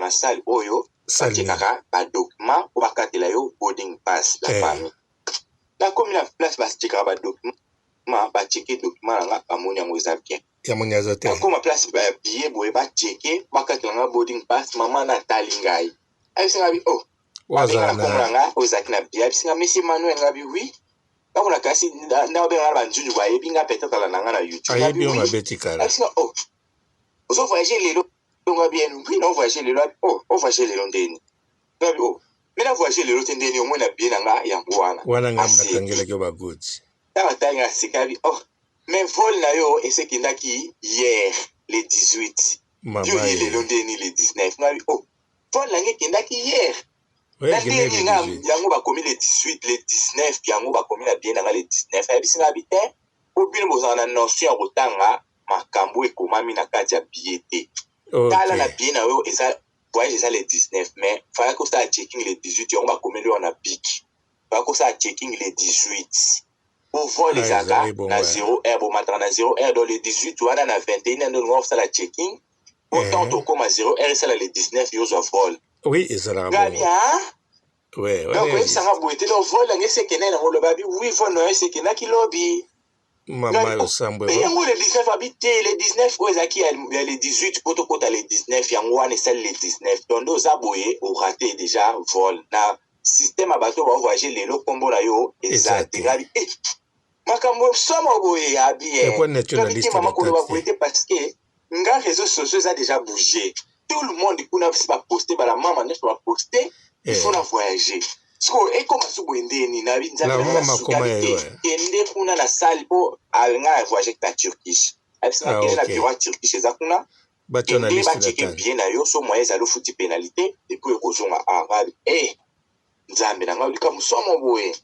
na salle oyo bachekaka badocument po bakatela yo boarding pass, la famille. Nakomi na place bachekaka badocument, bacheke document na nga, bamoni yango eza bien. Yamoni aza te. Nakoma place ya billet boye, bacheke, bakatela nga boarding pass. Mama na atali ngai, ayebisi nga bi oh, babenga na kombo na nga oyo ezalaki na billet. Ayebisi nga: "Monsieur Emmanuel?" Nga bi: "Oui." Ntango na kasi nda babenga nga na banzunzu, bayebi nga peut-être ala na nga na YouTube. Ayebi yo mabe tikala. Ayebisi nga: "Oh, ozo voyage lelo?" Nga bien: "Oui, na voyage lelo." "Oh, o voyage lelo ndeni?" Nga bi: "Oh, mais na voyage lelo te, ndeni omoi na billet na nga yango wana." Wana ngai nakangelaki yo bagoti. Ntango atali nga sika bi: "Oh, mais vol na yo esekendaki hier le 18, yo ye lelo ndeni le 19?" Nga bi: "Oh, vol na nga ekendaki hier na ndeni nga yango bakomi le 18, le 19 yango bakomi na billet na nga le 19." Ayebisi nga bi: "Te, po bino bozala na notion ya kotanga makambo ekomami na kati ya billet te. Tala na billet na yo, eza voyage eza le 19, mais fallait kosala checking le 18. Yango bakomeli oyo na bic, fallait kosala checking le 18 po vol ezalaka na 0 heure, bomataka na 0 heure. Donc le 18 wana na 21 heure nde olinga kosala checking, po tant tokóma 0 heure esala le 19, yo ozwa vol." Oui, ezalaka. Gabi donc oyebisanga boye te. Donc vol yango esekende nango lobi? Abi: "Oui, vol na yo esekendaki lobi." Mama osambwe. Yango le 19? Abi: "Te, le 19 oyo ezalaki ya le 18 po tokota le 19, yango wana esali le 19. Donc nde oza boye, oraté déjà vol na système ya bato bavoyage lelo, nkombo na yo eza te." Ngabi: "E, makambo somo boye." Abi te: "Mama, koloba boye te, parce que nga réseaux sociaux eza déjà bougé, tout le monde kuna bisi baposte, bala mama nyonso baposte, il faut na voyager. Sikoyo ekoma so boye ndeni?" Nabi Nzambe te, kende kuna na salle, mpo nga na voyage na Turkish. Ayebisanga: "Kende na bureau ya Turkish, eza kuna, kende bacheke billet na yo. So moyen ezali, ofuti pénalité et puis ekozonga." Ngabi: "E, Nzambe na ngai, likambo somo boye."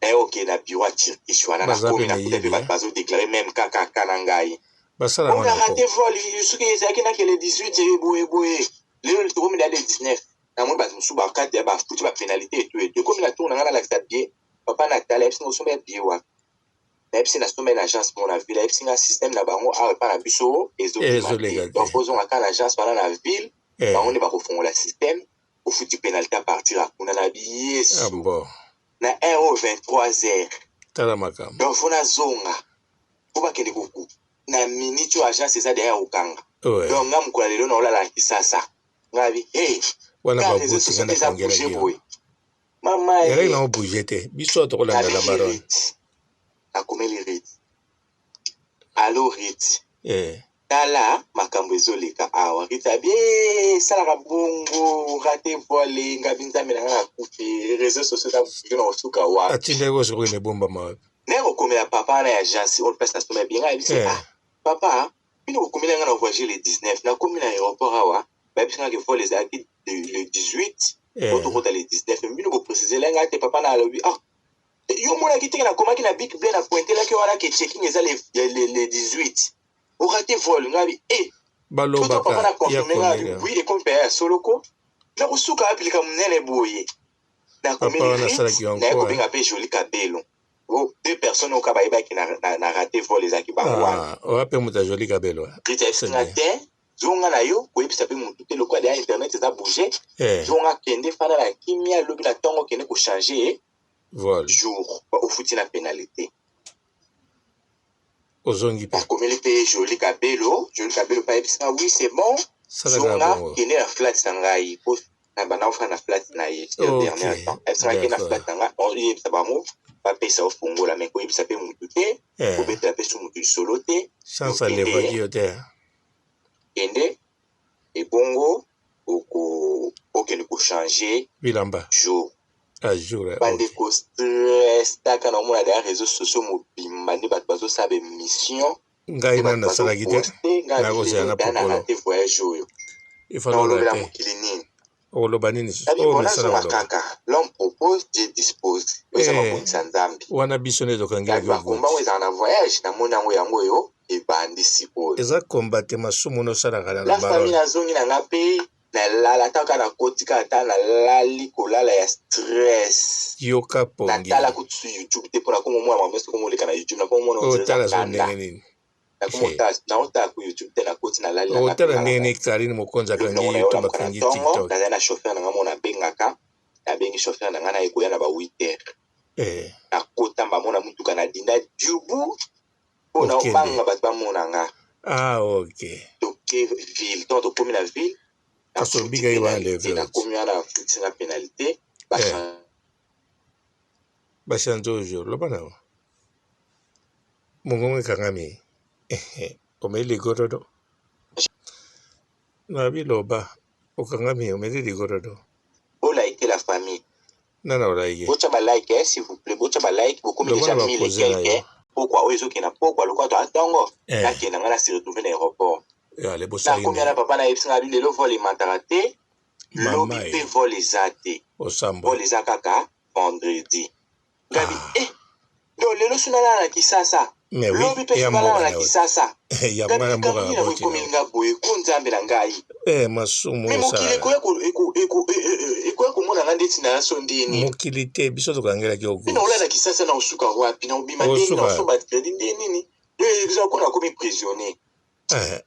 Naye okende na bureau ya Turkish wana, nakomi, nakuta mpe bato bazodéclare même kaka ka na ngai: "On a raté vol, soki ezalaki nake le 18 boye boye, lelo tokomi na le 19." Namoni bato mosusu bakati, bafuti bapénalité etu etu. Ekomi na tour na ngai, nalakisa billet. Papa natala, ayebisi nga: "Osomba ya billet wapi?" Nayebisi: "Nasomba na agence moko na ville." Ayebisi nga: "Système na bango awa epa na biso ezobima te, donc ozonga kaka na agence wana na ville, bango nde bakofongola système, ofuti pénalité à partir ya kuna." Na biyesu na heure oyo, 23 heures. Tala makambo. Donc faut nazonga po bakende koku na minute oyo agence eza deya kokanga. Donc nga mokolo ya lelo naolala na Kisasa. Nga bi: "Hey." Wana babuti nga nakangelaki yo. Mama. Yalaki nango bouge te, biso tokolanda la baronne. Nakomeli Rit: "Allo Rit, tala makambo ezoleka awa." Rit abi: "Esalaka bongo, raté vol." Ngabi: "Nzambe na nga, nakufi, réseau sociaux na bouge, na kosuka wapi?" Atindaki kosoki ebombama wapi? Naye kokomela papa wana ya agence oyo place nasomba billet. Nga ayebisi: "Ah papa, bino bokomela nga na voyage le 19, nakomi na aéroport awa, bayebisi nga ke vol ezalaki le 18 po tokota le 19, bino boprécisele nga te." Papa na alobi: "Ah, yo omonaki teke nakomaki na bic bleu, na pointelaki wana ke checking eza le 18, oraté vol." Nga bi: "E." Balobaka. Papa na confirme nga bi: "Oui, ekomi mpe ya soloko, nakosuka apilika monene boye." Nakomeli, naye kobenga mpe Joli Kabelo. Deux personnes oyo ka bayebaki na raté vol ezalaki bango wana. Oya mpe moto ya Joli Kabelo. Rite ayebisinga te: "Zonga na yo, koyebisa mpe motu te, lokola deya internet eza bouge. Zonga, kende, fanda na kimia, lobi na ntongo kende kochange vol jour, ofuti na pénalité." Ozongi mpe. Nakomeli mpe Joli Kabelo. Joli Kabelo mpe ayebisinga: "Oui, c'est bon, zonga, kende na flat na ngai," po na banda ofanda na flat na ye dernier temps. Ayebisinga: "Kende na flat na ngai, oyebisa bango bapesa ofungola, mais koyebisa mpe motu te, kobetela mpe so motu lisolo te." Chance alevaki yo te. "Kende, ebongo okende kochange bilamba jour." A jour. Bandeko, stress taka na omona deya réseau sociaux mobimba nde bato bazosala baémission. Ngai nani nasalaki te, nakozela na pokolo te voyage oyo. Ifalolobela mokili nini? Okoloba nini? Nazonga kaka, l'homme propose, Dieu dispose. Oyo eza mabongisa Nzambe. Wana biso nde tokangelaki. Bakomba ngo ezala na voyage, namoni yango, yango oyo ebandi sikoyo. Eza komba te, masumu nosalaka na la famille. Nazongi na nga mpe nalala taka, nakotika ata nalali kolala ya stress. Yoka pongi. Natala kutu su YouTube te, mpona komomona makambo nyonso komoleka na YouTube, nakomomona. Otala so ndenge nini? Naotala ku YouTube te, nakoti, nalali na Otala nga ndenge moko. nini Karine Mokonzi Lobi akangi nango YouTube, nayolamuka na akangi ntongo, TikTok. nazali na chauffeur na nga moko nabengaka, nabengi chauffeur na nga, naye koya na ba 8 heures. Nakota mbamona mutuka, nadinda dubu mpo na Okende. obanga bato bamona nga. Ah, ok. Toke ville, ntango tokomi na ville, Kasi nafuti obikaki wana pénalité. level. Nakomi wana, nafuti nga pénalité. Bachange oyo, loba na mongongo ekangami, omeli ligorodo na biloba, okangami, omeli ligorodo. Bolike, la famille. Nana olaike. Botya balike, eh, s'il vous plaît, botya balike. Bokomi Loba déjà na 1000 et bakoze na quelque. yo. Pokwa oyo ezokenda, pokwa lokwa to atongo, nakenda nga na se retrouve na aéroport. Ale bosali Nakomi wana, nini? papa nayebisi nga bi lelo vol emataka te, lobi Mama mpe e vol eza te. Osambwe. Vol eza kaka vendredi. Ngabi eh, donc lelo so nalala na Kisasa, Mais oui. lobi mpe Ya so nalala mboka na na yo. Kisasa. Ya Ngabi mwana likambo mboka nini na yango boti na ekomeli yo. nga boye ko, Nzambe na ngai? Masumu Me mokili osalaka. Ekoya komona nga ndeti na so nde nini? Mokili te, biso tokangelaki yo. Mpe naolala Gauche. na Kisasa, na osuka wapi? Na obima ndeni? Na Osuka. osomba crédit nde nini? Eza ko nakomi prisonnier.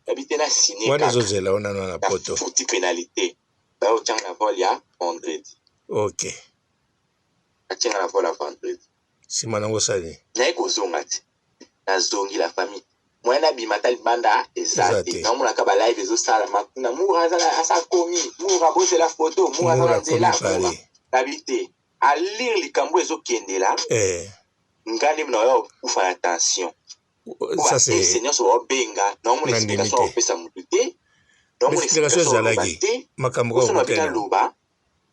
Nabi te, na signe Wana kaka. ezozela yo nano na poto. Nafuti pénalité, bayotianga na vol ya vendredi. Atianga na vol ya vendredi. Nsima nango osali? Naye kozonga ti nazongi, la famille, moyen nabima ata libanda eza Eza te. te. Naomonaka balive ezosalama kuna, Mura aza komi, Mura bozela foto, Mura aza Mura na akomi nzela, Mura. Paris. Nabi te, alire likambo ezokendela nga nde na oya kokufa na tension po Ça batese c'est nyonso baobenga, naomona nandimi explication te. akopesa motu te, naomona Explication explication oloba ezalaki te. makambo Poso kaka na bino okutani. aloba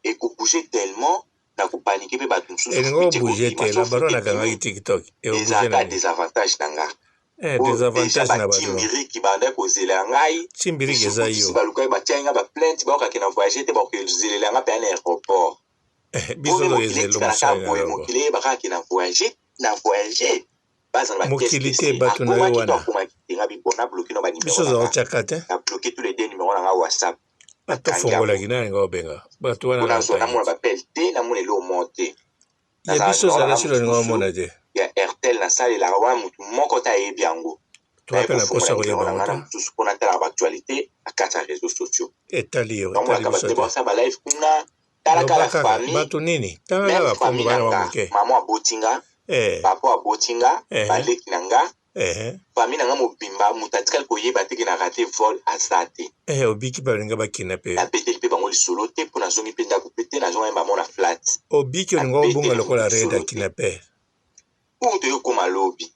ekobouge tellement na kopanike mpe bato mosusu Elingi fuite obouge ekobima te, so la baronne fuite akangaki ebimi, TikTok, ebouge ezalaka nani? désavantage na nga. Oyo déjà Désavantage na bato. batimbiriki banda kozela ngai. Timbiriki eza Misukutusi yo. balukaki, batiaki nga baplainte, baokake na voyage te, bakozelela nga mpe na aéroport. Biso Oyo mokili tokezela etikalaka mosali na boye, yango. mokili eyebaka ke na voyage, na voyage, bazala Mokili te, bateste. bato na yo Akomaki to wana. akomaki te, nga bibona bloke no banimero Biso na nga. otyaka te. Na bloke tous les deux numéro na nga WhatsApp, Ata nakangi yango. ofongolaki nani nga obenga bato wana Mpo na nazwa otangi namona te. bapele te, namona eloko moko te. Ya Nazala biso numéro na ozala nga silo olinga mosusu omona te. ya Airtel nasalelaka wana, motu moko te ayebi yango. Toza Naye mpe na kofongola mposa numéro koyeba na yango nga na te. mosusu mpo natalaka baactualité na kati ya réseaux sociaux. Etali yo, etali Namonaka biso bato te. basala balive kuna, talaka Loba la kaka famille. bato nini, tanga Même kaka kombo famille na bana nga, bamoke. mama aboti nga, papa aboti nga, baleki na nga, famille na nga mobimba, moto atikali koyeba te ke na rate vol aza te. Obiki, balinga bakina mpe yo. Nabeteli mpe bango lisolo te mpo nazongi mpe ndako mpe te, nazonga bango na flat. Obiki, olinga obunga Nabeteli moto lokola reda lisolo te. kina mpe. Pour toyokoma lobi,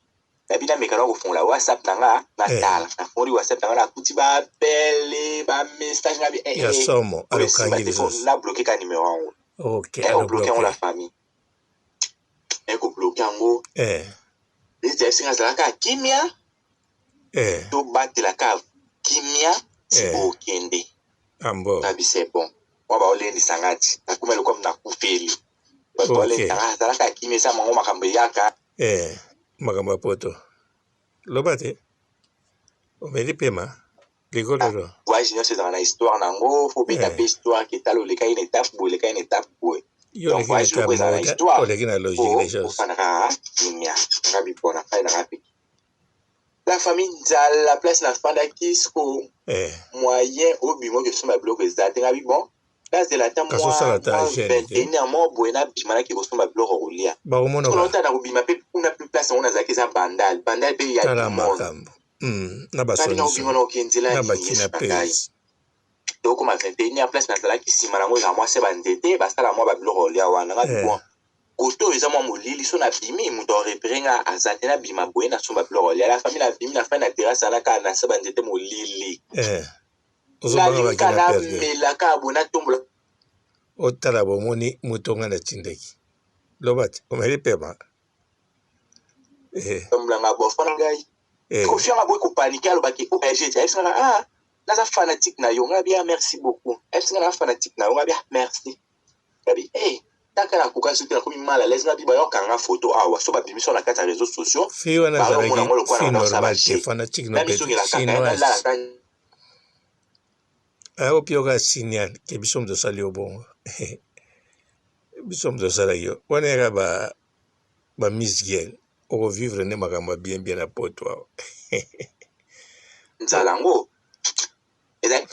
nabi nameka na kofongola WhatsApp na nga, natala. Nafongoli WhatsApp na nga, nakuti bapele, bamessage nga bi Ya somo. Oyo esimba Alokangi te fo lisusu. na bloke ka numero yango. Ok. Naye kobloke yango, la Alobloke. famille, naye kobloke yango. Neti ayebisinga azalaka kimia, tobatelaka kimia ti okende. Ambo. Nabi c'est bon, mwa baolendisa nga ti nakumi lokola nakufeli bato. Baolendisa nga, azalaka kimia, eza mango makambo eyaka. Makambo ya poto, loba te, omeli pema likololo. Voyage nyonso ezalaka na histoire nango, fo beta mpe histoire ke tala, olekaki na étape boye, olekaki na étape boye. Yo Donc oleki na voyage loko étape ezala na moko te, histoire. oleki na logique Po des choses. ofandaka kimia, nga bipona fai nanga mpe, la famille, nzala place nafandaki siko, moyen obima oke kosomba biloko eza te. Nga bi bon, nazela ata Kasi osala ata mwa jeune te. 21 heure moko boye, nabima, nake kosomba biloko kolia. Bakomona. Siko naotala na kobima mpe kuna mpe place yango nazalaki eza Bandal. Bandal mpe ya Tala du monde. makambo na Ngabi na kobima basoniso na kokende nzela na nini? bakina Yesu na ngai! pese. Tokoma 21 heure, place nazalaki, nsima nango ezala mwa se banzete, basala mwa babiloko kolia wana. Nga bi bon, kote oyo eza mwa molili, so nabimi moto arepere nga aza te. Nabima boye, nasomba biloko kolia, la famille. Nabimi, nafai na terrasse wana kaka na se banzete, molili. Ozobanga Nalingi kaka bakina perte. namela kaka boye, natombola. Otala, bomoni moto nga natindaki, loba te, omeli pema. Tombolanga bofana ngai. Kofianga boye, kopanike, alobaki ORG ti ayebisanga: "Ah, naza fanatique na yo." Ngai bia: "Merci beaucoup." Ayebisinga: "Naza fanatique na yo." Ngai bia: "Merci." Ngabi taka nakoka soki nakomi mal à l'aise, ngabi bayokanga photo awa, so babimisi na kati ya réseaux sociaux. Fille wana Bayomona azalaki yango lokola fille na bandosala normale te, baje. fanatique no mpe te. Namisongela kaka, Chinoise. nalalaka. Ayoki yoka signal ke biso moto osali yo bongo, biso moto osalaki yo wana, yaka ba miss girl, okovivre nde makambo ya bien bien na poto awa. Nzala yango ezali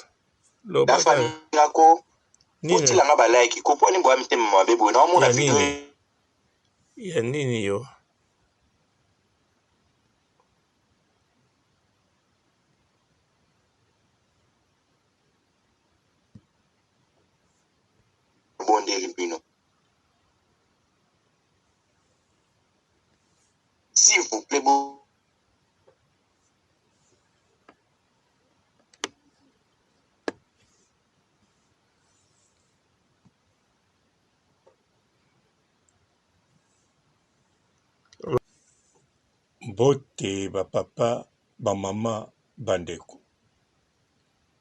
la ko botila nga ba like ko poni boya mitema mabe boye naomona video ya nini yo. Bondeli bino s'il vous plaît bo Mbote ba papa, ba mama, ba ndeko.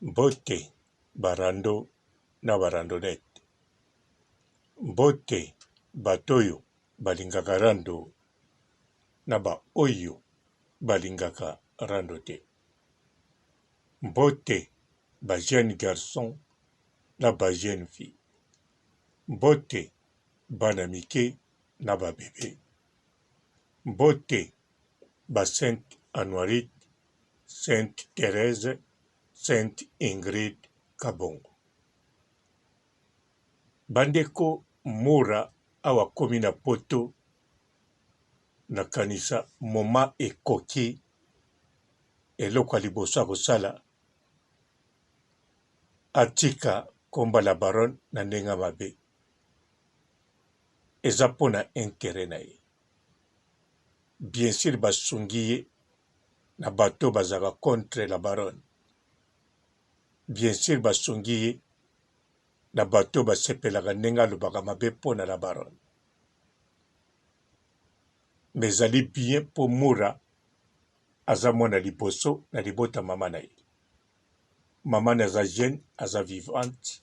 Mbote ba rando na ba randonnette. Mbote bato oyo balingaka rando na ba oyo balingaka rando te. Mbote ba jeunes garçons na ba jeunes filles. Mbote bana mike na ba bebe. Mbote ba Sainte Anuarite, Sainte Therèse, Sainte Ingrid Kabongo. Bandeko Mura awa akomi na poto nakanisa moment ekoki eloko ya liboso akosala atika komba la baronne na ndenge ya mabe eza mpo na interet na ye bien sur basungi ye na bato bazalaka contre la baronne bien sur basungi ye na bato basepelaka ndenge alobaka mabe mpo na la baronne mais ezali bien mpo Mura aza mwana liboso na libota mama na ye. Mama na ye aza jeune, aza vivante.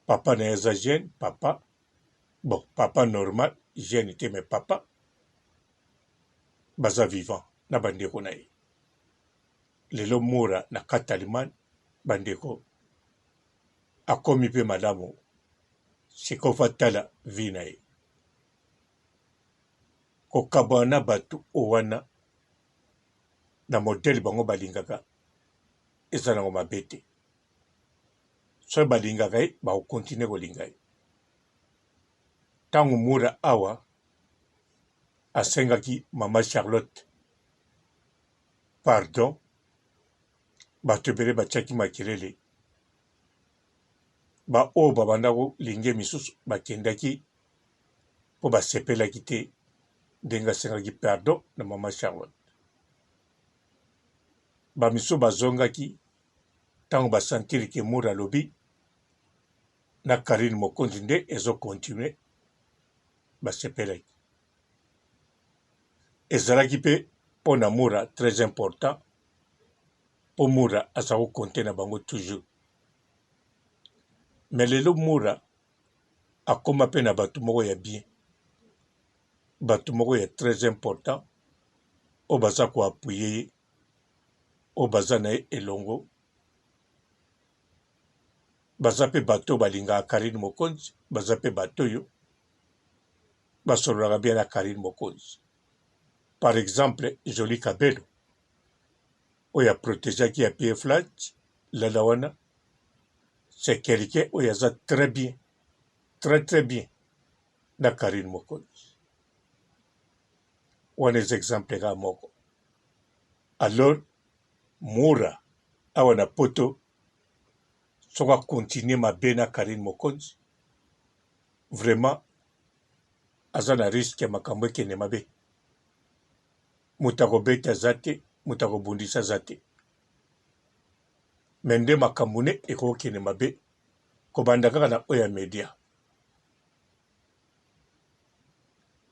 Papa na ye aza jeune, papa bon papa normal jeune te mais papa baza vivant na bandeko na ye. Lelo Mura na kati Allemagne bandeko akomi mpe malamu sikoyo fatala vie na ye. Kokabwana na bato oyo wana na modele bango balingaka eza nango mabe te. Soki balingaka ye bako continuer kolinga ye. Ntango Mura awa asengaki mama Charlotte pardon, bato ebele batiaki makelele. Ba oyo babanda kolinge misusu bakendaki mpo basepelaki te ndenge asengaki pardon na mama Charlotte. Ba misusu bazongaki ntango ba sentir que Mura alobi na Carine Mokonzi nde ezo continuer, basepelaki. Ezalaki mpe mpo na Mura très important mpo Mura aza ko compter na bango toujours. Mais lelo Mura akoma pe na batu moko ya bien, batu moko ya très important oyo baza ko appuyer ye, oyo baza na ye elongo, baza pe bato oyo balingaka Carine Mokonzi, baza pe bato oyo basololaka bien na Carine Mokonzi. Par exemple Jolie Kabelo oyo a protegeaki ya Pierre Flat lala wana c'est quelqu'un oyo aza très bien très très bien na Carine Mokonzi wana eza exemple kaka moko alors Mura awa na poto soki a continuer mabe na Carine Mokonzi vraiment aza na risque ya makambo ekende mabe moto akobeta aza te moto akobundisa aza te me nde makambo ne ekokende mabe kobanda kaka na oyo ya media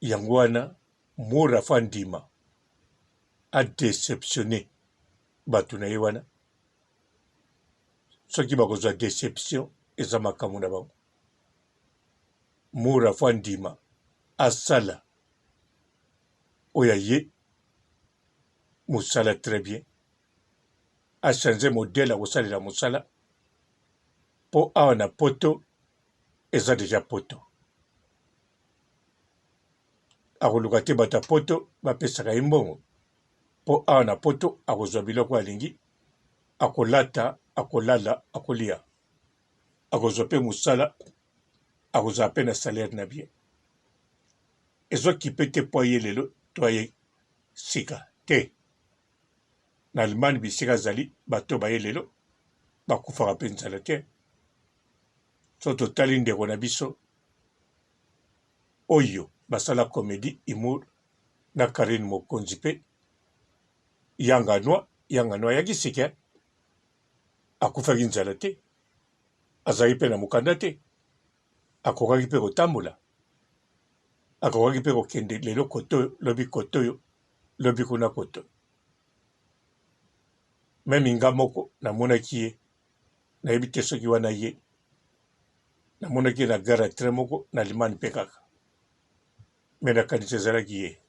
yango wana mura fa ndima adeceptionne bato na ye wana soki bakozwa deception eza makambo na bango mura fo andima asala oyo aye mosala très bien a changer modèle ya kosalela mosala mpo awa na poto eza deja poto akoluka te bato ya poto bapesaka ye mbongo mpo awa na poto akozwa biloko alingi. Akolata, akolala, akolia. Akozwa mpe mosala, akozala mpe na salaire na bien. Ezo kipe te mpo aye lelo to aye sika te. Na Allemagne bisika azali bato baye lelo bakufaka mpe nzala te. So totali ndeko na biso oyo basala comedie humour na Carine Mokonzi mpe Yanga noa, Yanga noa ayaki sika akufaki nzala te, azalaki mpe na mokanda te, akokaki mpe kotambola, akokaki mpe kokende lelo kotoyo, lobi kotoyo, lobi kuna kotoyo. Meme nga moko namonaki ye, nayebi te soki wana ye, namonaki ye na gare ya train moko na Allemagne mpe kaka, mais nakanisi ezalaki ye.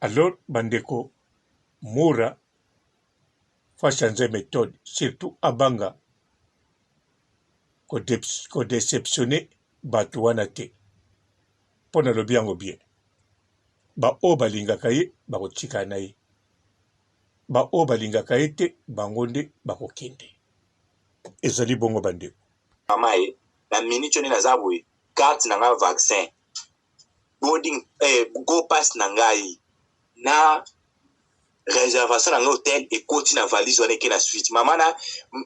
Alors bandeko Mura faut changer methode surtout abanga ko deceptionner batu wana te po nalobi yango bien ba oyo balingaka ye bakotikala na ye ba oyo balingaka ye te bango nde bakokende ezali bongo bandeko. Mama ye na minute oyo nde naza boye carte na nga vaccin boarding eh, go pass na ngai na réservation na ngai hotel ekoti na valise wana eke na suite mama na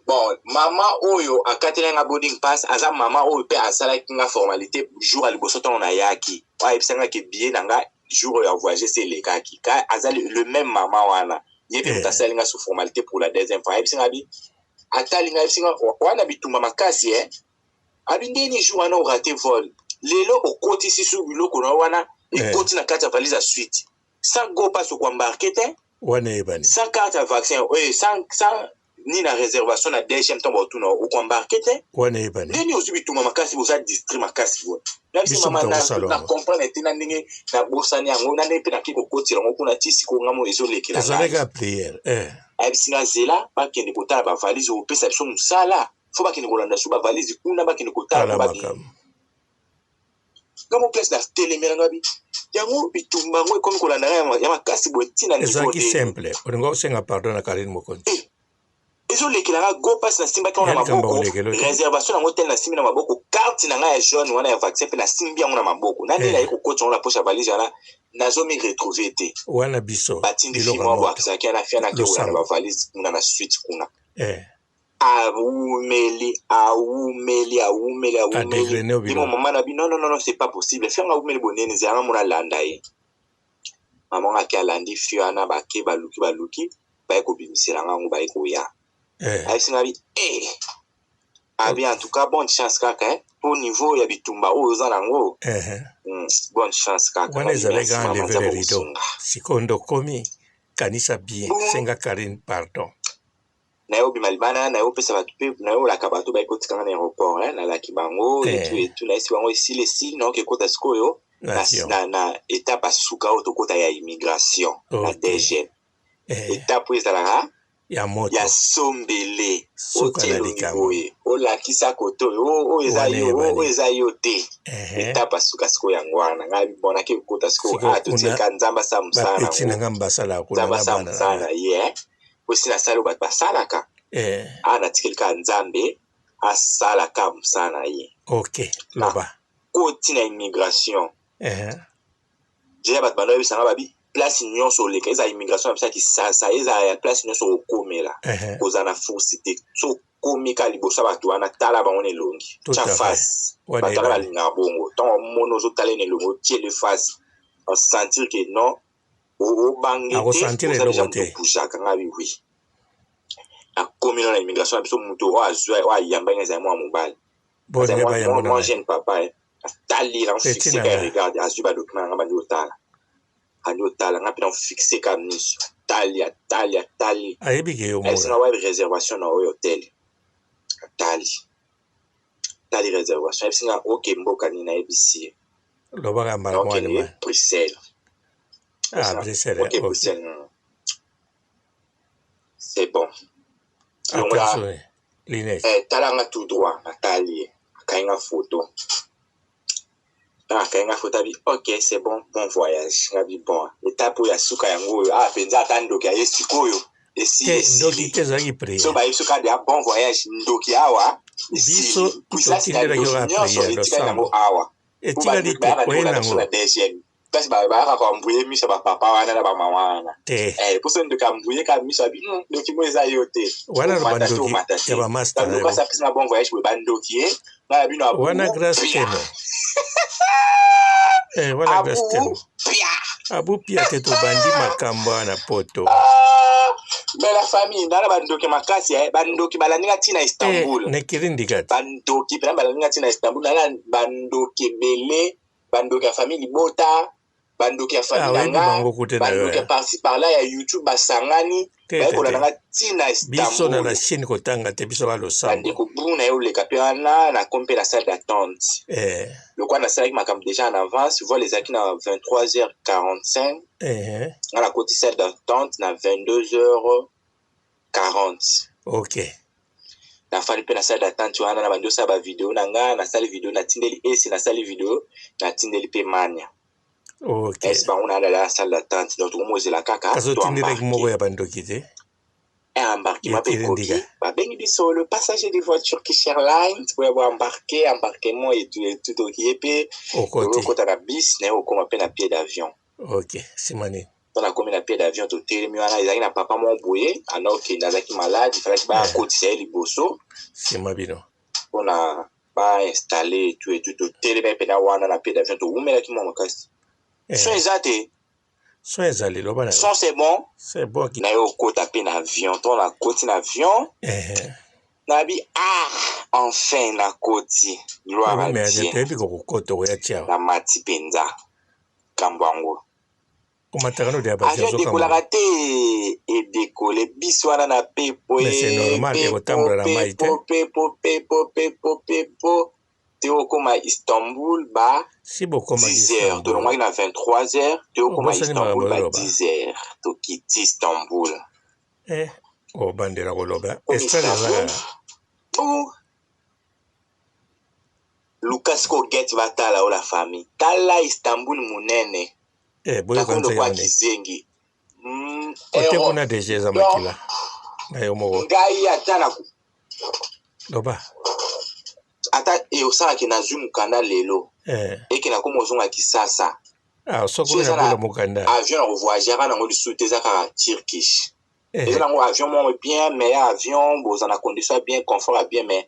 bon mama oyo akateli nga boarding pass aza mama oyo mpe asalaki nga formalité jour ya liboso ntango nayaki oyo ayebisa nga ke billet na nga jour oyo ya voyage se elekaki ka aza le même mama wana ye mpe moto eh. asali nga sous formalité pour la deuxième fois ayebisi nga bi atali nga ayebisi nga wana bitumba makasi eh Abi ndeni jour wana orate vol lelo okotisi su biloko na wana eh. ekoti na kati ya valise ya suite sans go pass okoembarke te wana eyebani sans carte ya vaccin oye sans, sans ni na réservation na dgm ntango baotuna okoembarke te wana eyebani ndeni ozwi bitumba makasi boza distrait makasi boye nabisi mama na comprendre te na ndenge nabosani yango na ndenge mpe nake kokotela yango kuna ti sikoyo ngambo ezolekela ezalaka prière eh. ayebisi nga zela bakende kotala bavalise okopesa biso mosala fo bakende kolanda su bavalise kuna bakende kotala makambo nga mo place na telemela nga bi yango bitumba yango ekomi kolanda nga ya makasi boye ntina ezalaki simple olinga osenga pardon na Karine Mokonzi eh, ezolekela nga go mpasi nasimbaki yango na maboko réservation yango tele nasimbi na maboko carte na ngai ya jaune wana ya vaccin mpe nasimbi yango na maboko na nde eh. naye kokotisa yango na poche ya valise wana nazomi retrouve te wana biso batindi fimo abwakisaki wana fiana ke kolanda bavalise kuna na suite kuna eh. Awumeli awumeli awumeli awumeli bino mama na bino non non non c'est pas possible fianga awumeli bonene zela nga mona landa ye mama nga ake alandi fi wana bake baluki baluki baye kobimisela nga yango baye koya eh. ayebisi nga bi eh abi en tout cas bonne chance kaka eh po niveau ya bitumba oyo oza nango eh. Bonne chance kaka wana ezalaki enlever le rideau sikoyo nde okomi kanisa bien senga Karine pardon. Naye obima libanda naye opesa bato mpe naye olaka bato baye kotika nga na aéroport eh, nalaki bango eh. etu etu nayesi bango esili esili naoki ekota sikoyo na, na, na etape ya suka oyo tokota ya immigration okay. na DGM eh. Etape oyo ezalaka ya moto ya sombele suka otie na elongi likambo boye olakisa kote oyo oyo oyo eza wana yo oyo eyebani eza yo te ehe etape ya suka sikoyo yango wana ngai bon nake kokota sikoyo sikoyo ah kuna totika nzambe asala mosala bapeti na nango nga basalaka kuna nzambe na asala bana na mosala nga na ye eh. Po esi nasali oyo bato basalaka eh. Awa natikeli kaka Nzambe asala kaka mosala na ye. Ok, loba. Nakoti na immigration. Eh. Deja bato banda oyebisa nga babi place nyonso oleka ezala immigration na biso ya Kisasa ezala ya place nyonso okomela Eh. kozala na fursi te so okomi kaka liboso ya bato wana tala bango na elongi Tout tya à fait. face Wana bato wana eyebani. balingaka bongo ntango omoni ozotala ye na elongi otie le face osentir ke non obange te Akosentir oza deja eloko moto te. obougeaka nga bi oui akomi na immigration na biso moto oyo azwa oyo ayambaki nga ezali mwa mobali Boni azali nde mwa bayambo mwa na mwa ngai. jeune papa eh. Atali na Petit fixe na ka nga. regarde azwi ba document na nga bandi otala bandi otala nga mpe na fixe ka miso atali atali atali Ayebi ke yo ayebisi mura. nga wapi réservation na oyo hotel atali atali réservation ayebisi nga oke mboka nini ayebisi ye Lobaka mbala moko naokende Allemagne. Bruxelles. Ah, Bruxelles, Ok, ok. Bruxelles. C'est bon. Longola, Attention, lunette. eh, tala nga tout droit, natali ye. Akangi nga photo. Ntango akangi nga photo abi, ok, c'est bon, bon voyage. Nga bi bon. Etape oyo ya suka yango oyo. Ah, penza ata ndoki aye sikoyo. Esili, Te, esili. ndoki te, ezalaki So prière. bayebi soki adeya bon voyage, ndoki awa Biso esili. Puissance ya totindelaki ndoki yo kaka nyonso prière, etikali nango losambo. awa. Po Etikali bandoki te, bayaka oye kolanda biso nango. na deuxième place, bayaka koambuye miso ya bapapa wana na bamama wana. Te. Eh, poso ndoki ambuye kaka miso ya bino, ndoki mo eza yo te. Wana na Omata te, bandoki omata ya te. bamasta na Bandoki yo. apesi na bon voyage boye, bandoki ye nga na bino abu Wana Grace pia. Temo. Eh, wana Grace Abu Temo. pia. Abu pia te, tobandi makambo wana poto. Ah, mais la famille, ndala bandoki makasi, eh. Bandoki balandi nga ntina Eh, Istanbul. nekirindika te. Bandoki mpena balandi nga ntina Istanbul. Nala bandoki ebele, bandoki ya famille libota, bandoki ya Ah, famille na oyebi nga, bango kute na yo. bandoki ya Eh. parci par là ya YouTube basangani, Te, baye te, kolanda te. nga ntina Biso na la Istanbul. Chine kotanga te, biso ba losambo. Bandeko bru na ye oleka mpe wana nakomi mpe na salle d'attente. Eh, Lokola nasalaki makambo déjà en avance, vol ezalaki na 23h45, eh, nga nakoti salle d'attente na 22h40. Ok. Nafandi mpe na salle d'attente wana, na bandi osala bavideo na nga, nasali video natindeli esi, nasali video natindeli mpe mania. Ok. Esi bango nalala na salle d'attente, donc tokomozela kaka Kasi otindelaki moko toembarke. ya bandoki te. Embarquement mpe ekoki, Ekirindika. babengi biso le passager de voiture Turkish Airlines boya boembarke, embarquement etu etu, tokiye mpe Okoti. tokokota na bus na ye, okóma mpe na pied d'avion. Ok. Nsima nini? Mpo nakomi na pied d'avion, totelemi wana, ezalaki na papa moko boye anda okende, azalaki malade, ifalaki Eh, bakotisa ye liboso nsima bino. mpona bainstalle etu etu. Totelemi mpena wana na pied d'avion, towumelaki mwa makasi. Son Eh, eza te. Son ezali, loba na yo. Son c'est bon. C'est bon. Na ye okota mpe na avion, to nakoti na avion, Eh, nabi ah, enfin nakoti, gloire à obimela te, Dieu. toyebi kokokota okoya tiawa. Namati mpenza likambo yango. Omataka no deya basi Avion azokamwa. edekolaka te, edekole biso wana na pepo. Mais c'est normal, Pepo ekotambola na mai te. pepo pepo pepo pepo pepo te, okóma Istanbul ba Si bokomaki 10 heures. Istanbul. Tolongwaki na 23 heures, te okóma Obosani makambo Istanbul ba oloba. 10 heures, tokiti Istanbul. Eh, obandela koloba. Komi Estrade eza Istanbul kaka. oh, luka sikoyo gete batala o la famille, tala Istanbul monene. Eh, boyoka Nakomi nzela lokola monene. kizengi. Kote Europe kuna deja eza donc makila. Na yo moko. Ngai ata na Loba. Ata osalaki nazwi mokanda lelo, Eh. eke nakomi ozonga Kisasa. Ah, soki So omi eza na bula na mokanda. avion na kovoyageaka nango lisusu te, eza kaka Turkish. Eza Eh, nango avion moko bien, meilleur avion, boza na condition ya bien, confort ya bien, mais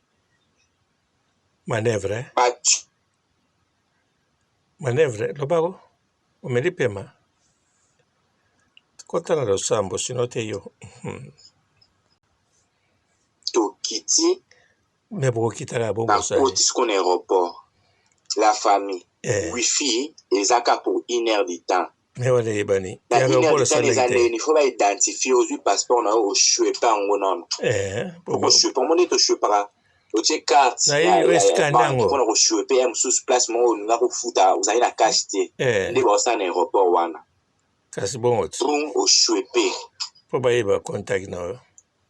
manœuvre, eh? ba Manœuvre, lobako. Omeli pema. Kota na losambo, sino te yo. Tokiti. Me bokokitaka bo bosani. Nakoti siko na aéroport, la famille, Eh, wifi eza kaka pour une heure du temps. Me wana eyebani. Na Ya une heure aéroport du temps eza esalaki te. ndeni fo baidentifie, ozwi passeport na yo, oshwepe yango nano. Eh, Okoshwepe yango nde toshwepaka, otie carte Nayebi, ya oescane banque yango. mpona koshwepe ya mosusu place moko olinga kofuta, ozali na cash te. Eh, nde baosala na aéroport wana. Kasi bongo ti. Trum oshwepe. Mpo bayeba contact na yo.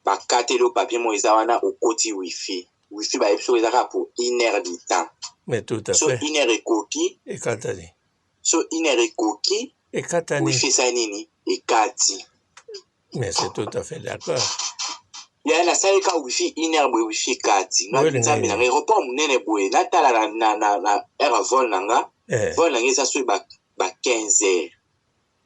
Bakateli yo papier moko eza wana, okoti wifi, wifi bayebi soki eza kaka pour une heure du temps. Mais tout à So fait. une heure ekoki, Ekatani. so une heure ekoki, Ekatani. wifi esali nini? Ekati. Mais c'est tout à fait d'accord. Ya nasali ka wifi une heure boye, wifi ekati. Boye Ngai nzambe nini? na nga, aéroport monene boye, natala na heure ya vol na nga. Eh, Vol na nga eza soki ba 15 heures,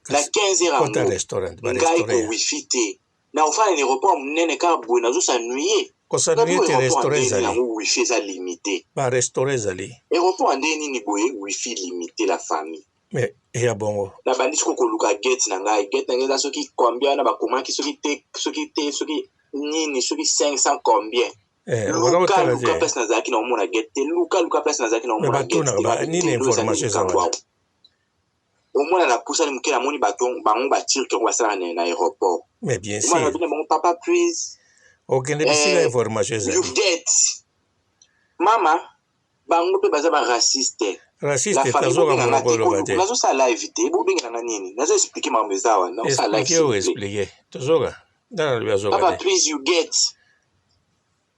na kasi 15 heures kota yango restaurant, ba ngai restaurant ko ya. wifi te, na kofanda na aéroport monene kaka boye, nazosanuye. Kosanuye te, aéroport restaurant ndenge nini ezali. yango wifi eza limité? Ba restaurant ezali. Aéroport ya ndenge nini boye wifi limité, la famille? Mais eya bongo. Nabandi siko koluka gate na ngai. Gate na ngai eza soki combien wana bakomaki, soki te, soki te, soki nini, soki 500 combien. Eh, obanda Luka kotala luka te. place nazalaki na omona gate te, luka luka place nazalaki na Me omona gate batunaka te. ba nini Lelo eza nini information eza likambo wana. awa? Omona napusani moke, namoni bato bango baturke yango basalaka na aéroport. Mais bien Omona sûr. nabina bango: "Papa, please." Okende bisika Eh, information you ezali. get mama, bango mpe baza baraciste. La Raciste famille, tazoka bobenganga monoko te. oloba te. Nazosala live te, bobengelanga nini? Nazo explike makambo eza awa, nazosala live. Explike oyo S'il vous plaît. explike. Tozoka. Ndana lobi azoka Papa te. please, you get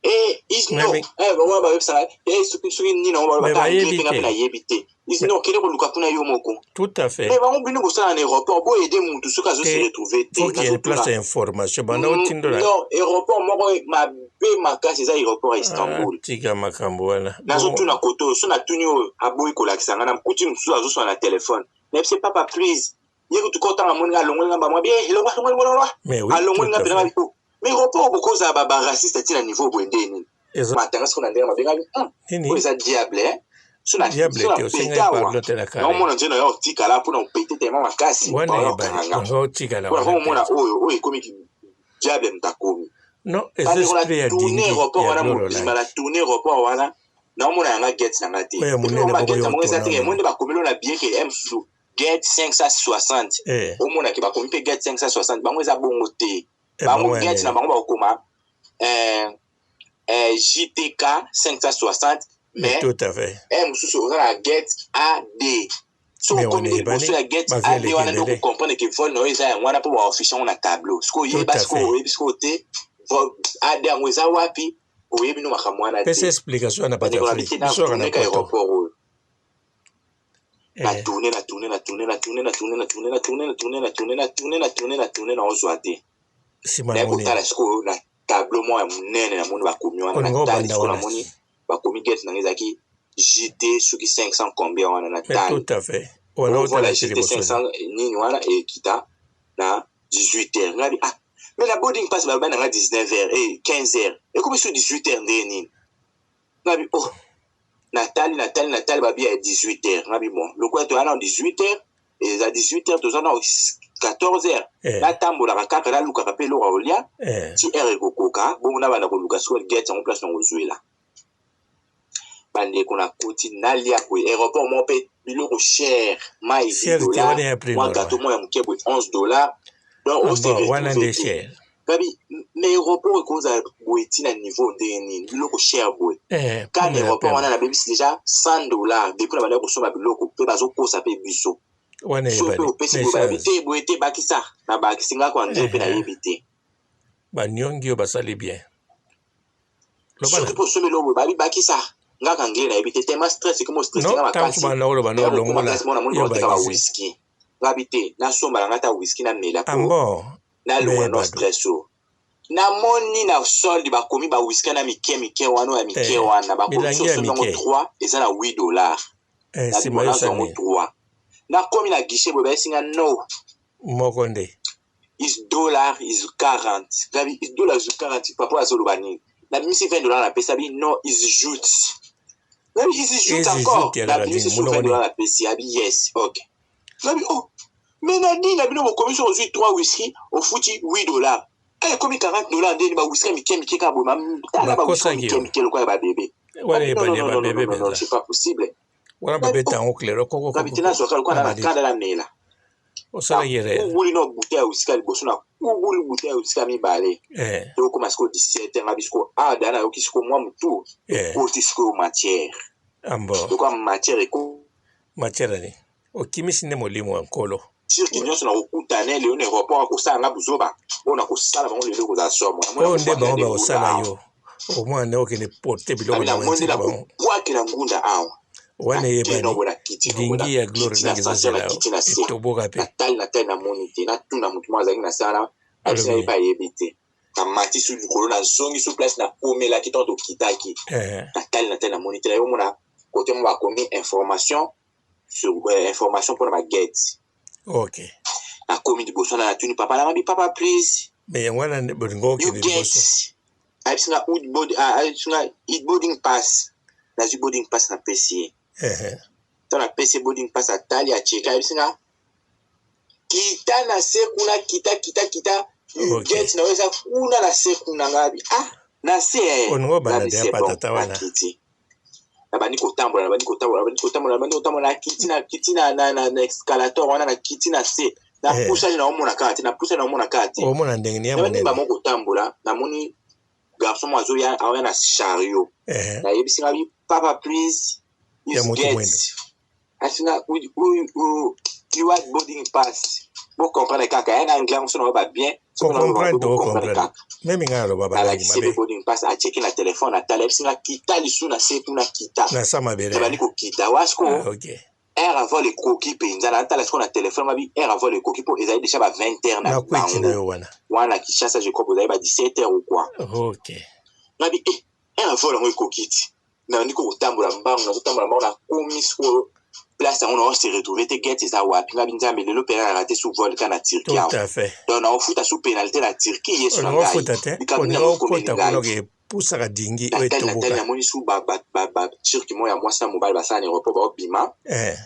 eh is Mais no mais eh bango bayebisaka eh soki nini yango mais balobaka anglais bayebi mpe nga mpe te. nayebi te. Non, kende koluka kuna yo moko. Tout à fait. Mais bango bino bosala na aéroport, bo aider mutu soki azo se retrouver te. Faut qu'il y ait une place d'information. Banda otindola. Non, aéroport moko mabe makasi eza aéroport ya Istanbul. Ah, tika makambo wana. Nazotuna koto oyo, so natuni oyo aboyi kolakisa nga na mkuti mosusu azoswana na telefone. Nayebisi papa please. Ye kutu kotanga moni nga alongoli nga bamwa bien, elongwa elongwa elongwa elongwa. Mais oui, Alongoli tout nga à mpenza fait. nga oh, mais aéroport bokozala ba ba raciste tina niveau boye nde nini? Eza Matanga siko na ndenge mabe nga nini? oyo eza diable eh. So na Diable so na te osengaki pete awa. pardon te na Karine. Naomona nzela ya otikala mpona opete tema makasi Wana baoyo ebale okanga nga. oza otikala Mpona wana komona mpenza. oyo oyo ekomi diable moto akomi. Non, eza Bandeko na esprit ya tourne dingi aéroport ya wana Gloro mobimba na Olangi. tourne aéroport wana naomona yanga gate na nga te. Oyo ya Epi monene bango ba boko gate yo na bango eza otona te wana. emoni nde bakomeli na billet ke mosusu gate 560 Eh, omona ke bakomi mpe gate 560 bango eza bongo te. eh, Bango bango ya gate na nini? bango bakokoma JTK 560 Mais mais tout à fait. mosusu oza na gate AD. Soki Mais okomi wana nde liboso eyebani ya gate bavie AD eleki wana nde ebele. okocomprendre ke vol na yo eza yango wana mpo baoffice yango na tableau. Sikoyo Tout oyeba à sikoyo fait. oyebi sikoyo te vol AD yango eza wapi oyebi no makambo wana Pesa te. explication wana bato Bandeko na Afrique. biso na Biso kaka na tourne ka poto. aéroport oyo. Na Eh, tourne na tourne na tourne na tourne na tourne na tourne na tourne na tourne na tourne na tourne na tourne na tourne na ozwa te. nsima Naye nango kotala nini? sikoyo na tableau moko ya monene namoni bakomi wana Olinga natali obanda sikoyo wana. namoni bakomi gate na ngai ezalaki JT soki 500 combien wana Mais natali. tout à fait. Wana Oyo vola otala ti JT liboso nini? 500 nini wana ekita na 18 heures. Ngai ah mais na boarding pass baloba na ngai 19 heures eh 15 heures. Ekomi sur 18 heures nde nini? Ngai oh natali natali natali babi ya 18 heures. Ngai bon lokola toza na 18 heures eza 18 heures toza na 14 heures. Eh, Natambolaka kaka nalukaka mpe eloko ya kolia eh. ti heure ekokoka bongo nabanda koluka sikoyo gate yango place na kozwela. Bandeko nakoti nalia boye aéroport moko mpe biloko cher mai 10 Cher te dollars wana ya prix mwa normal. gato moko ya moke boye 11 dollars donc Ah ose bon, wana retrouve nde te. cher. Gabi mais aéroport ekozala boye ntina niveau ndenge nini biloko cher boye Eh, ka na pumela aéroport wana pema. nabebisi déjà 100 dollars depuis na bandaki kosomba biloko mpe bazokosa mpe biso Wana so mpe eyebani. opesi boye bayebi Méchance. te boye te bakisa na bakisi nga ko andre mpe Eh, nayebi te baniongi oyo basali bien. Loba soki na. mpe osombi eloko boye bayebi bakisa nga ka anglais nayebi te tema stress ekomi ostresse Non, nga ntango mosusu makasi banda koloba no eya kokoma longola place moko namoni yo baoteka ba bakisi. whisky ngabi te nasomba na nga ata whisky namela Ah mpo bon, nalongwa me no bado. stress oyo namoni na solde bakomi ba whisky na mike mike wana oyo ya mike Eh, wana bakomi so milangi ya osombi yango mike. 3 eza na 8 dollars Eh, nabi nsima bon yo nazwa yango osali 3 nakomi na guichet boye bayesi nga no moko nde. Is dollar is 40 ngabi is dollar is 40 papa azoloba nini nabimisi 20 dollars napesi abi no is jute ngabi is jute Ezi encore jute yalaka nabimisi nini? su Monoko 20 dollars nini? napesi abi yes ok ngabi oh mais na nini na bino bokomi so ozwi 3 whisky ofuti 8 dollars ekomi 40 dollars ndeni ba whisky ya mike mike kaka boye tala ba whisky ya Bakosaki mike yo. mike lokola ya babebe Wana ngabi non eyebani non ya non non non babebe non non mpenza. c'est pas possible Wana ngabi babeta oh yango klero koko ngabi koko te koko nazwaka lokola na na malili. kanda namela Osalaki erreur. nakubuli na bouteille ya whisky ya liboso nakubuli bouteille ya whisky ya mibale Eh, tokóma sikoyo 17 nga bisiko awa da nayoki sikoyo mwa motu eh. ekoti sikoyo matière Ah bon, lokola matière ekoti matière nini? Okimisi nde molimo ya nkolo. Cirque nyonso nakokutana lelo na aéroport akosala nga buzoba oyo nakosala bango lelo ekozala somo namoni Oyo nde nakobwakela bango nde ngunda bakosala awa yo. Omwana nde okende porte biloko nabi na namoni wenze nde na bango. nakobwakela ngunda awa Wana nakei eyebani. nobo nakiti nobo Dingi ya gloire nakiti na ndenge sancer ezozela yo. nakiti na se Etoboka mpe. natali natali namoni te natuna motu moko azalaki na se wana ayebisi Alobi na ye nini? mpe ayebi te namati su likolo nazongi su place nakomelaki ntango tokitaki Eh, natali natali namoni te naye omona kote mo bakomi information sur information mpona bagate ok. nakomi liboso na natuni papa nanga papa please Me yango wana nde bolingo you okende get liboso. ayebisi nga ayebisi nga boarding pass nazwi boarding pass napesi ye Eh, ntango napesi ye boarding pass atali acheka ayebisi nga kita na se kuna kita kita kita Ok. gate na yo eza kuna na se kuna ngabi ah na se eh. Olingo obanda Ngabi deya c'est bon patata wana. nakiti nabandi kotambola nabandi kotambola nabandi kotambola nabandi kotambola nakiti nakiti na, na, na, na escalator wana nakiti na se napusani naomona kaka te napusani naomona kaka te Omona ndenge ni ya nabandi monene. bango kotambola namoni garçon moko azoya aoya na chariot Eh, nayebisi nga bi papa please Ya is moto get mwendo. asinga you had boarding pass bo comprendre kaka ya na anglais yango so na ba bien soki na Kocomprendre bo comprendre tocomprendre. kaka Meme ngai naloba balangi nalakisi ye mabe. boarding pass acheki na telefone atala ayebisi nga kita lisu na se kuna kita Na sa mabele. nabandi kokita wasiko Ah, ok. Heure ya vol ekoki mpenza, natala sikoyo na telefone ngabi heure ya vol ekoki mpo ezali deja ba 20 heures na na kwiti na bango yo wana. Wana na Kinshasa, je crois bozali ba 17 heures ou quoi. Ok. Ngabi eh, heure ya vol yango ekoki ti nabandi ko kotambola mbangu, nazotambola mbangu, nakomi sikoyo place yango, nao se retrouver te, gate eza wapi? Ngabi Nzambe, lelo mpenza na rate sous vol ka na Turquie Tout awa. à fait. Donc naofuta sous pénalité na Turquie, Yesu na Olinga ngai. ofuta te, Likambo nini olinga yango ekomeli okota kuna ngai? okepusaka dingi oyo Natali, natali, etoboka. namoni su baturki moko ya mwasi na mobali basala na aéroport, baobima. Eh.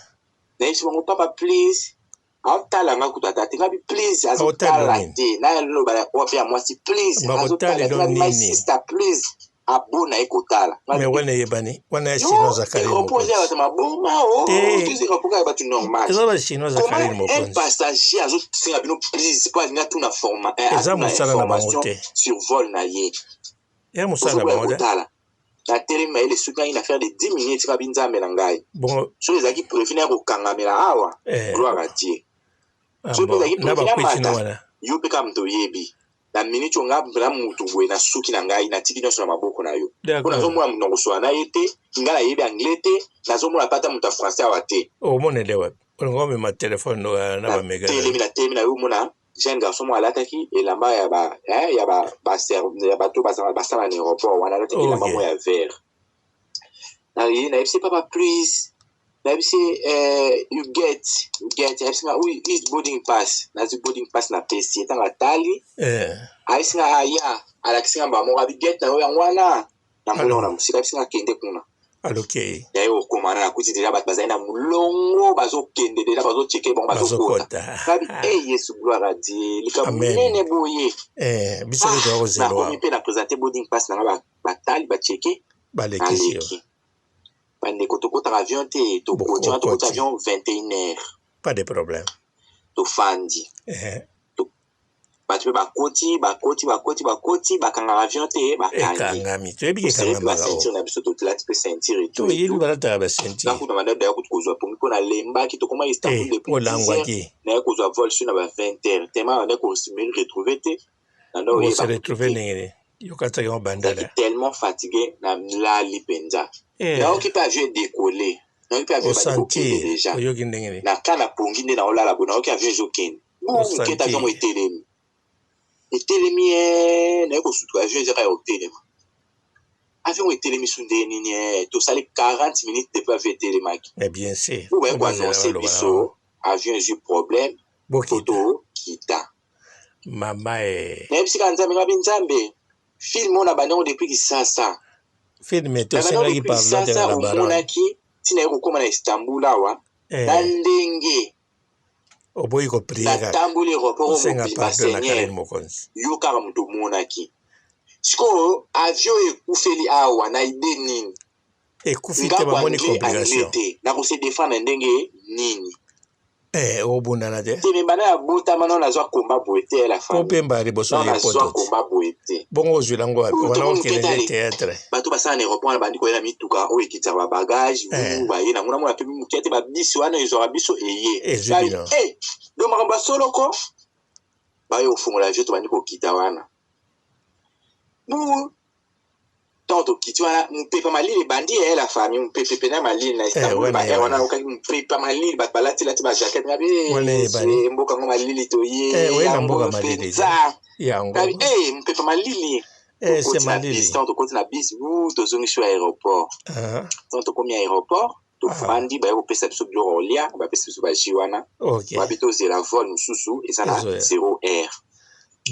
Nayebisi bango, papa please, aotala nga kutu ata te. Ngabi please, Aotala azotala nini? te. Naloba na oyo mpe ya mwasi, please, azotala te. Bakotalelo Ngabi my nini? sister please, abona ye kotala. Me Ngabi wana eyebani, wana ya yo chinois za Karine aéroport eza ya Mokonzi. bato maboma o Te, toza aéroport ya bato normal. Eza ba chinois za Comment Karine un Mokonzi. passager azosenga bino please mpo alingi atuna forma, Eza atuna mosala na bango information te. sur vol na ye? Eza mosala na Ozoboya bango te. kotala. Natelemi, mayele soki ngai na faire de 10 minutes, kabi Nzambe na ngai, Bongo soki ezalaki prévu na ya kokangamela awa, eh, gloire à Dieu. ah Soki mpe bon, ezalaki na prévu na bakwiti no mata, wana. yo mpe kaka moto oyebi na minute oyo nga na mutu boye na suki na ngai, natiki nyonso na maboko na yo, mpo D'accord. nazomona moto na koswana na ye te. Ngai nayebi anglais te, nazomona mpe ata moto ya français awa te. Omonele wapi? Olinga omema telefone no na ba mega na Natelemi, yo. natelemi na yo, omona jeune garçon moko alataki elamba ya ba eh, ya ba, ba ya bato basala na aéroport wana, alataki elamba moko Ok. ya vert. Naye nayebisi papa please, nayebisi you get, you get. Ayebisi nga oui, is boarding pass. Nazwi boarding pass, napesi ye. Ntango atali, Eh, ayebisi nga aya, alakisi nga mbala moko, abi get na yo yango wana. Namoni yango na alors, mosika, ayebisi nga kende kuna. alokei. Naye kokoma na nakuti deja bato bazali na molongo, bazokende deja, bazocheke bango, bazokota. Bazokota. Ngabi e Yesu, gloire à Dieu, likambo Amen. monene boye. Eh, biso mpe Ah, toya kozela nakomi awa. mpe na présente boarding pass na nga, batali, bacheke. Balekisi yo. Naleki. Bandeko, tokotaka avion te, tokoti wana, tokoti Okoti. avion 21 heures. Pas de problème. Tofandi. Eh, Bato mpe bakoti, bakoti, bakoti, bakoti, bakangaka avion te, bakangi. Ekangami. Toyebi ke Tosere mpe ekangamaka o. baceinture na biso, tolati mpe ceinture etu Toyebi etu. balataka baceinture. Nakuta bandako ya kutu kozwa pongi mpo nalembaki. Tokomaki Istanbul Te, depuis 10 heures, olangwaki. naye kozwa vol sur na ba 20 heures, tema bandaki kose retrouve te na ndako. Okose Oyeba kutu retrouve te. ndenge nini? Yokatisaki yango Nazalaki bandala. tellement fatigué, nalali mpenza. Eh, Nayoki mpe avion edekole, nayoki mpe avion ebandi kokende osentir. deja. Oyoki ndenge nini? Na ka na pongi nde naolala boye, nayoki avion ezokende bu nketa, avion yango Osentir. etelemi, etelemi e naye kosutuka, avion ezaka ya kotelema. Avion yango etelemi su nde nini? Tosali 40 minutes depuis avion etelemaki. Mais bien sûr. Po baye Po bazela koannonce baloba na biso bango. avion ezwi problème po Bokita. tokita. Mama e. Nayebisi kaka Nzambe, ngabi Nzambe, film oyo na bandango depuis Kisasa, Filme na bandango tosengaki depuis pardon te na Kisasa, la baronne. omonaki ntina ye kokóma na Istanbul awa na Eh, ndenge oboyi koprie kaka. natamboli aéroport oyo Osenga mobimba. pardon na Seigneur, Karine Mokonzi. yo kaka moto omonaki sikoyo avion ekufeli awa na ide nini? Ekufi te, Ngako bamoni anglais, anglais complication. te, nakose defendre ndenge nini? Eh, obundana te. Te, me banda ya botama nano nazwa komba boye te, la Po famille. pemba ya liboso Nano ye nazwa poto te. komba boye te. Bongo ozwila yango wapi? Oyo Wana tomoni okende mokete nde ale théâtre. bato basala na aéroport wana, bandi koya na mituka oyo ekitisaka babagage. Eh, Wu baye nango, namona mpe moke te, babisi wana ezwaka biso eye. Ezwi Babi bino. e do makambo ya soloko, baye kofungola avion, tobandi kokita wana. Bu ntango tokiti wana, mopepa malili ebandi ya la famille, mopepe pena malili na Eh, Istanbul. wana Ba air wana eyebani. okaki mopepa malili, bato balatilati bajacket. Ngabi Wana eyebani. mboka yango malili, toye Eh, oye na yango mboka malili te. mpenza. Yango. Ngabi mopepa malili. Eh, se Tokoti na bis, malili. ntango tokoti na bis bu, tozongi so ya aéroport. Ah, Ntango tokomi aéroport, ah, tofandi, baye kopesa biso biloko ya kolia, bapesi biso bajus wana. Ok. Babi tozela vol mosusu eza na Ezoya. 0 heure.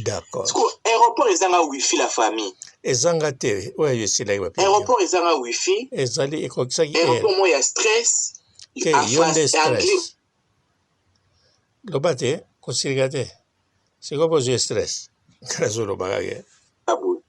D'accord. Siko aéroport ezanga wifi, la famille. Ezanga te, oyo esilaki wapi avion. Aéroport ezanga wifi. Ezali ekokisaki heure. Aéroport moko ya stress. Te, yo nde Anglais. stress. Loba te, kosilika te. Sikoyo mpo ozwi stress. Ngai nazoloba kaka. Boye.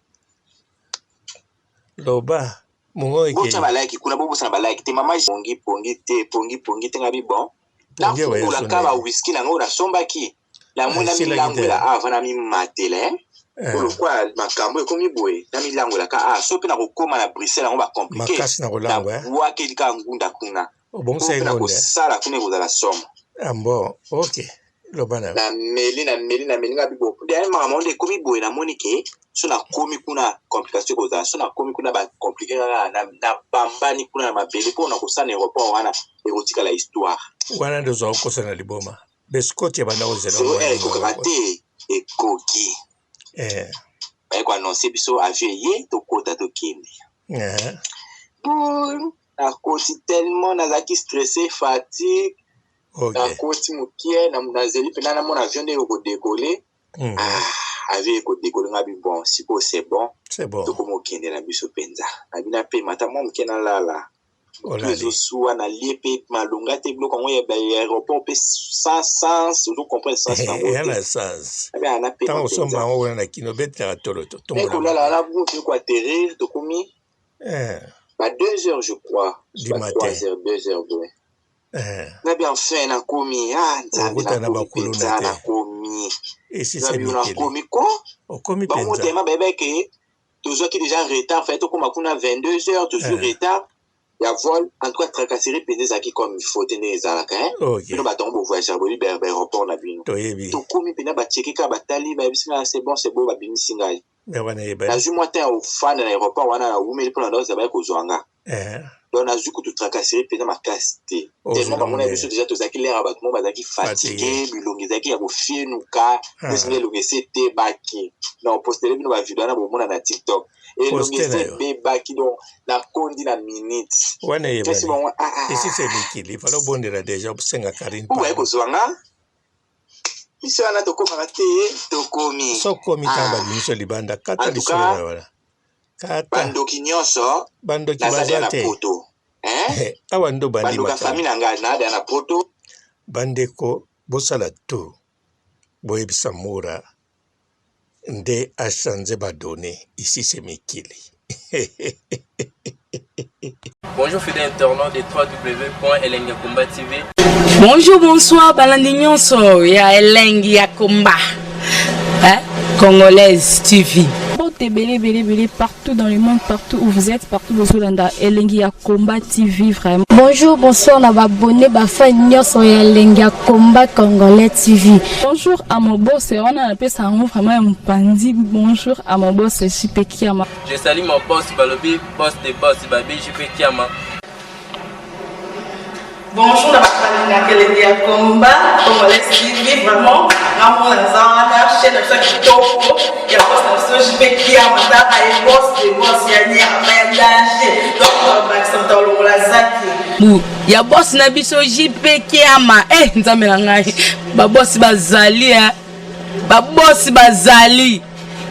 Loba, mongongo Botya ekei. balike kuna, bobosana balike te. Mama pongi pongi te, pongi pongi te. Ngabi bon, Pongi oyo nafungola ka yasoneli. bawiski nango nasombaki, namoni Esilaki te. namilangwela ava, namimatela Eh, po lokola makambo ekomi boye, namilangwelaka a so mpe nakokóma na Bruxelles yango bacompliqué. Makasi na kolangwa. Eh. Nabwakeli kaka ngunda kuna po Obongisaki mpe ngonda. nakosala kuna ekozala somo. Ah bon, ok. Loba na yo. Nameli, nameli, nameli. Ngabi bo deya makambo nde ekomi boye, namoni ke so nakomi kuna complication ekozala, so nakomi kuna bacompliqué kaka, nabambani kuna na mabele mpo na kosala na aéroport wana. Ekotikala histoire. Wana nde ozwa kokosa na liboma. Bescoti ebanda kozela 0 heure ekokaka te, ekoki. Eh. Baye ko annoncer biso avion eye, tokota tokende. Eh. Bon, nakoti tellement nazalaki stressé, fatigue. Okay. Nakoti mokie, nazeli mpena namona avion nde ekodecoller. Ah, avion ekodecoller nga bi bon, sikoyo c'est bon. C'est bon. Tokoma okende na biso mpenza. Na bino apema ata mwa moke nalala. Olali. Ezosuwa na lie mpe malonga te biloko yango ya ba aéroport mpe sans sens, ozo comprendre sens na yango Eya te. na sens. Abe ana pema Ntango osomba mpenza. yango kuna na kino obetelaka tolo to Mpe tombola kolala makolo. wana bongo toyei koatterrir, tokomi Eh, ba 2 heures je crois, du ba matin. 3 heures, 2 heures boye. Eh, Nabi enfin nakomi, ah Nzambe okuta na nakomi bakuluna mpenza, te. nakomi. Esisa Nabi mikili. nakomi ko Okomi bango mpenza. tellement bayebaki ke tozwaki déjà retard, fallait tokóma kuna 22 heures, tozwi Eh, retard ya vol. En tout cas tracasserie mpenza ezalaki comme il faut te ndenge ezalaka, hein. ok. Bino bato yango bovoyagaka boyebi ba aéroport na bino. Toyebi. Tokomi mpenza bacheke kaka batali bayebisi ngai c'est bon, c'est bon, babimisi ngai. Me wana eyebani. Nazwi mwa temps ya kofanda na aéroport wana, nawumeli mpona ndako baye kozwa nga. Eh, Donc nazwi kutu tracasserie mpenza makasi te. ozwi Tellement na bango na biso mondele. déjà tozalaki lere ya bato moko bazalaki Fatigue. fatigue, bilongi ezalaki ya kofienuka, neti nde Ah, elongi esi etebaki. Na opostele bino ba video wana bomona na TikTok. Elongi poste esi na yo. ebebaki, donc nakondi na minute. Wana Kasi eyebani. bango ah ah Esisa mikili. Fala obondela deja osenga Karine po baye pardon. kozwa nga. Biso wana tokomaka te, tokomi. So okomi ntango Ah, babimiso libanda, kata en tout lisolo na cas yo wana. Kata. bandoki nyonso Bandoki naza deya baza na te. poto. Hein? Awa nde obandi Bandoka makambo. famille na ngai na deya na poto. Bandeko bosala tour boyebisa Mura nde achange ba données ici c'est mikili. Bonjour fidèles internautes de www.elengiyakomba TV. Bonjour, bonsoir, balandi nyonso ya Elengi ya Komba. Hein? Congolaise TV. Mbote ebele ebele ebele partout dans le monde, partout où vous êtes, partout bozolanda Elengi ya Combat TV vraiment. Bonjour, bonsoir na ba abonné ba fan nyonso ya Elengi ya Combat Congolais TV. Bonjour à mon boss, wana napesa yango vraiment ya mopanzi. Bonjour à mon boss JP Kiama. Je salue mon boss Balobi, boss des boss Babi JP Kiama. Bonjour na bato balingaka Elengi ya Combat Congolais TV vraiment ngamona naza wana chaîne na biso ya kitoko ya boss na biso JP Kiama tala ye boss de boss ya nyama ya danger donc bakisa moto alongola zaki Bu ya boss na biso JP Kiama. Eh nzambe na ngai. Ba boss bazali eh. Ba boss bazali.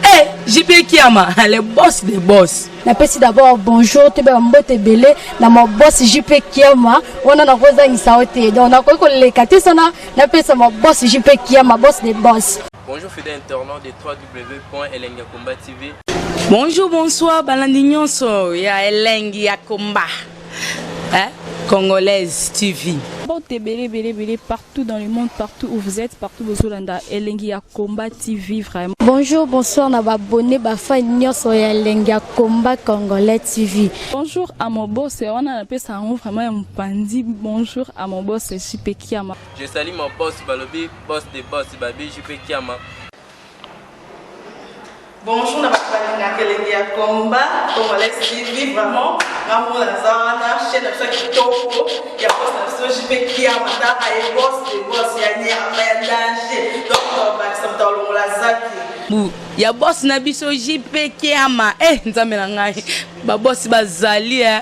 Eh JP Kiama, le boss des boss. Napesi d'abord bonjour toyeba mbote ebele na ma boss JP Kiama wana nakozangisa yo te, donc nakoki koleka te sana napesa ma boss JP Kiama, boss des boss. Bonjour fidèles internautes de www.elengiyakomba TV. Bonjour, bonsoir, balandi nyonso ya Elengi ya Komba. Hein? Congolaise TV. Mbote ebele ebele ebele partout dans le monde, partout où vous êtes, partout bozolanda Elengi ya Combat TV vraiment. Bonjour, bonsoir na ba abonné ba fan nyonso ya Elengi ya Combat Congolais TV. Bonjour à mon boss, wana napesa yango vraiment ya mopanzi. Bonjour à mon boss JP Kiama. Je salue mon boss Balobi, boss des boss Babi JP Kiama. Bonjour na bato balingaka Elengi ya Combat Congolais TV vraiment ngamona naza wana chaîne na biso ya kitoko ya boss na biso JP Kiama tala ye boss de boss ya nyama ya danger donc bakisa moto alongola zaki. Bu ya boss na biso JP Kiama. Eh nzambe na ngai. Ba boss bazali eh.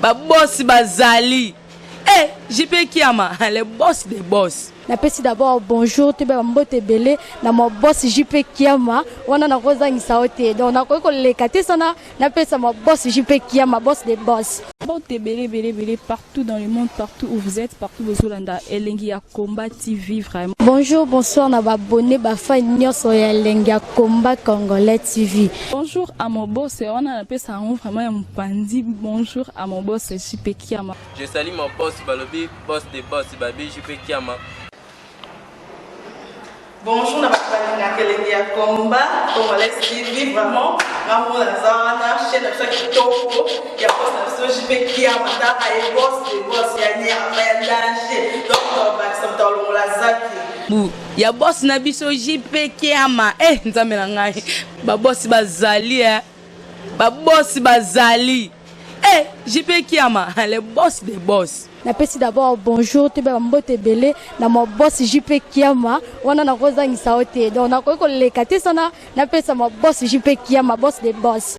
Ba boss bazali. Eh JP Kiama, le boss des boss. Napesi d'abord bonjour toyeba mbote ebele na ma boss JP Kiama wana nakozangisa yo te, donc nakoki koleka te sana napesa ma boss JP Kiama, boss des boss. Mbote ebele ebele ebele partout dans le monde, partout où vous êtes, partout bozolanda Elengi ya Combat TV vraiment. Bonjour, bonsoir na ba abonné ba fan nyonso ya Elengi ya Combat Congolais TV. Bonjour à mon boss, wana napesa yango vraiment ya mopanzi. Bonjour à mon boss JP Kiama. Je salue mon boss Balobi, boss des boss Babi JP Kiama. Bonjour na bato balingaka Elengi ya Combat Congolais TV vraiment ngamona naza wana chaîne na biso ya kitoko ya boss na biso JP Kiama tala ye boss de boss ya nyama ya danger donc bakisa moto alongola zaki. Bu ya boss na biso JP Kiama. Eh nzambe na ngai. Ba boss bazali eh. Ba boss bazali. Eh, JP Kiama, le boss des boss. Napesi d'abord bonjour, toyeba bambote ebele na ma boss JP Kiama. Wana nakozangisa yo te, donc nakoki koleka te sana napesa ma boss JP Kiama, boss de boss.